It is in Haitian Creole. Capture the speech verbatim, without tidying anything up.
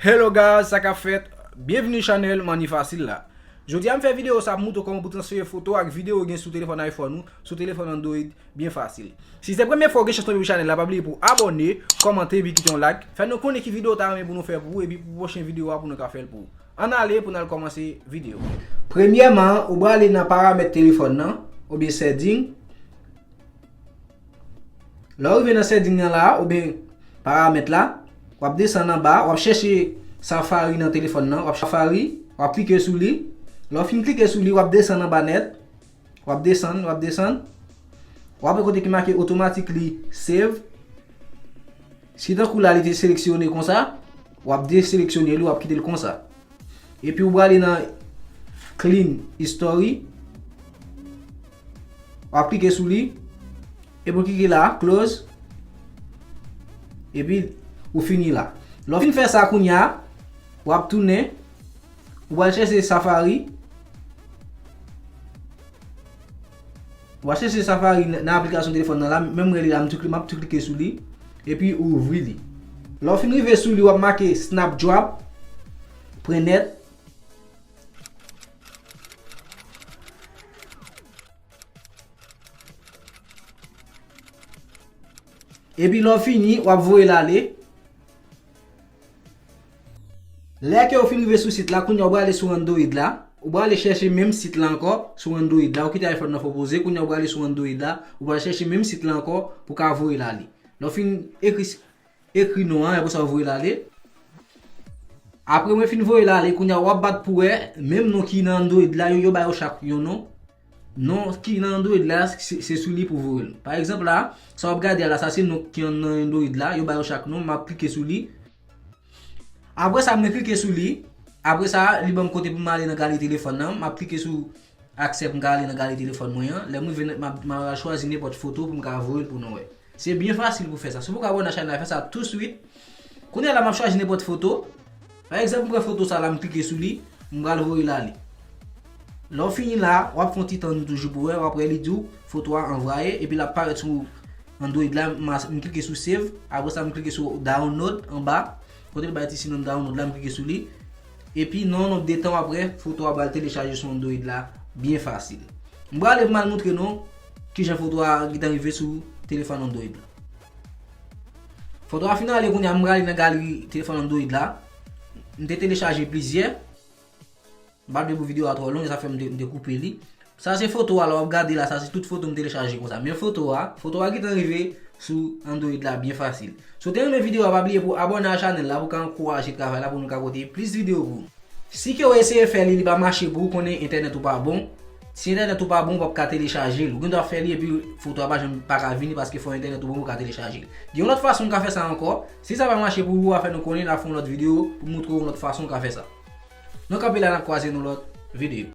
Hello guys, sa k ap fèt? Byenvini chanèl Manni Fasil la. Jodi a m fè videyo sa pou moutre w kòman pou transfere foto ak videyo w gen sou telefòn iPhone ou, sou telefòn Android, byen fasil. Si se premye fwa w gen chans tonbe sou chanèl la, pa bliye pou abòne, kòmante epi kite yon like. Fè nou konnen ki videyo w ta renmen pou nou fè pou ou epi pou pwochen videyo a pou nou ka fè l pou ou. Ann ale pou n al kòmanse videyo. Premyèman, ou prale nan paramèt telefòn nan, oubyen setting. Lè w rive nan setting nan la, oubyen paramèt la, w ap desann anba, w ap chèche Safari nan telefòn nan, w ap Safari, w ap klike sou li. Lè w fin klike sou li, w ap desann anba nèt, w ap desann, w ap desann. W ap wè kote ki make automatically save. Si tankou la li te seleksyone konsa, w ap deseleksyone li, w ap kite l konsa. Epi ou prale nan Clean History. W ap klike sou li. Epi w klike la, close. Epi ou fini la. Lè w fin fè sa kounye a, w ap tounen. Ou pral chèche Safari. W a chèche Safari nan, nan aplikasyon telefòn nan la, men m wè li la, m tou kli-, m ap tou klike sou li, epi ou ouvri li. Lè w fin rive sou li, w ap make Snapdrop, pwen nèt. Epi lè w fini, w ap voye l ale. Lè ke w fin rive sou sit la, kounye a w prale sou Android la, ou prale chèche menm sit la ankò sou Android la, ou kite iPhone nan fè w poze, kounye a w prale sou Android la, ou prale chèche menm sit la ankò pou w ka voye l ale. Lè w fin ekri, ekri non an, apre sa w voye l ale. Apre mwen fin voye l ale, kounye a w ap bat pou wè menm non ki nan Android la, yo, yo ba yo chak yon non. Non ki nan Android la, se, se sou li pou voye l. Pa egzanp la, sa w ap gade a la, sa se non ki nan Android la, yo ba yo chak non, m ap klike sou li. Apre sa, mwen klike sou li. Apre sa, li ban m kote pou m ale nan galri telefòn nan. M ap klike sou aksè pou m ka ale nan galri telefòn mwen an. Lè m rive, m ap, m ap chwazi nenpòt foto pou m ka voye l pou nou wè. Se byen fasil pou fè sa. Si w poko abòne a chanèl la, fè sa touswit. Kounye a la, m ap chwazi nenpòt foto. Pa egzanp, m pran foto sa la, m klike sou li, m pral voye l ale. Lè w fini la, w ap fè yon ti tann toujou pou wè, w ap wè li di w foto a anvwaye, epi l ap parèt sou Android la, m a, m klike sou save, apre sa m klike sou download anba, kote l bay ti sinon download la, m klike sou li. Epi nan yon nonb de tan apre, foto a pral telechaje sou Android la, byen fasil. M prale pou m al moutre nou kijan foto a gentan rive sou telefòn Android la. Foto a fin ale kounye a, m prale nan galri telefòn Android la. M te telechaje plizyè. M pa t vle pou videyo a twò long, sa fè m te, m te koupe li. Sa se foto a, lè w ap gade la, sa se tout foto m telechaje konsa. Men foto a, foto a gentan rive sou Android la byen fasil. Si w te renmen videyo a, pa bliye pou abòne a chanèl la pou w ka ankouraje travay la pou nou ka pote plis videyo pou ou. Si ke w eseye fè li, li pa mache pou ou, konnen entènèt ou pa bon. Si entènèt ou pa bon, ou p ap ka telechaje l. Ou gen dwa fè li epi foto a pa janm pa ka vini paske fò entènèt ou bon pou w ka telechaje l. Gen yon lòt fason w ka fè sa ankò. Si sa pa mache pou ou, w a fè nou konnen, n a fè yon lòt videyo pou moutre w yon lòt fason w ka fè sa. Nou kanpe la, n ap kwaze nan lòt videyo.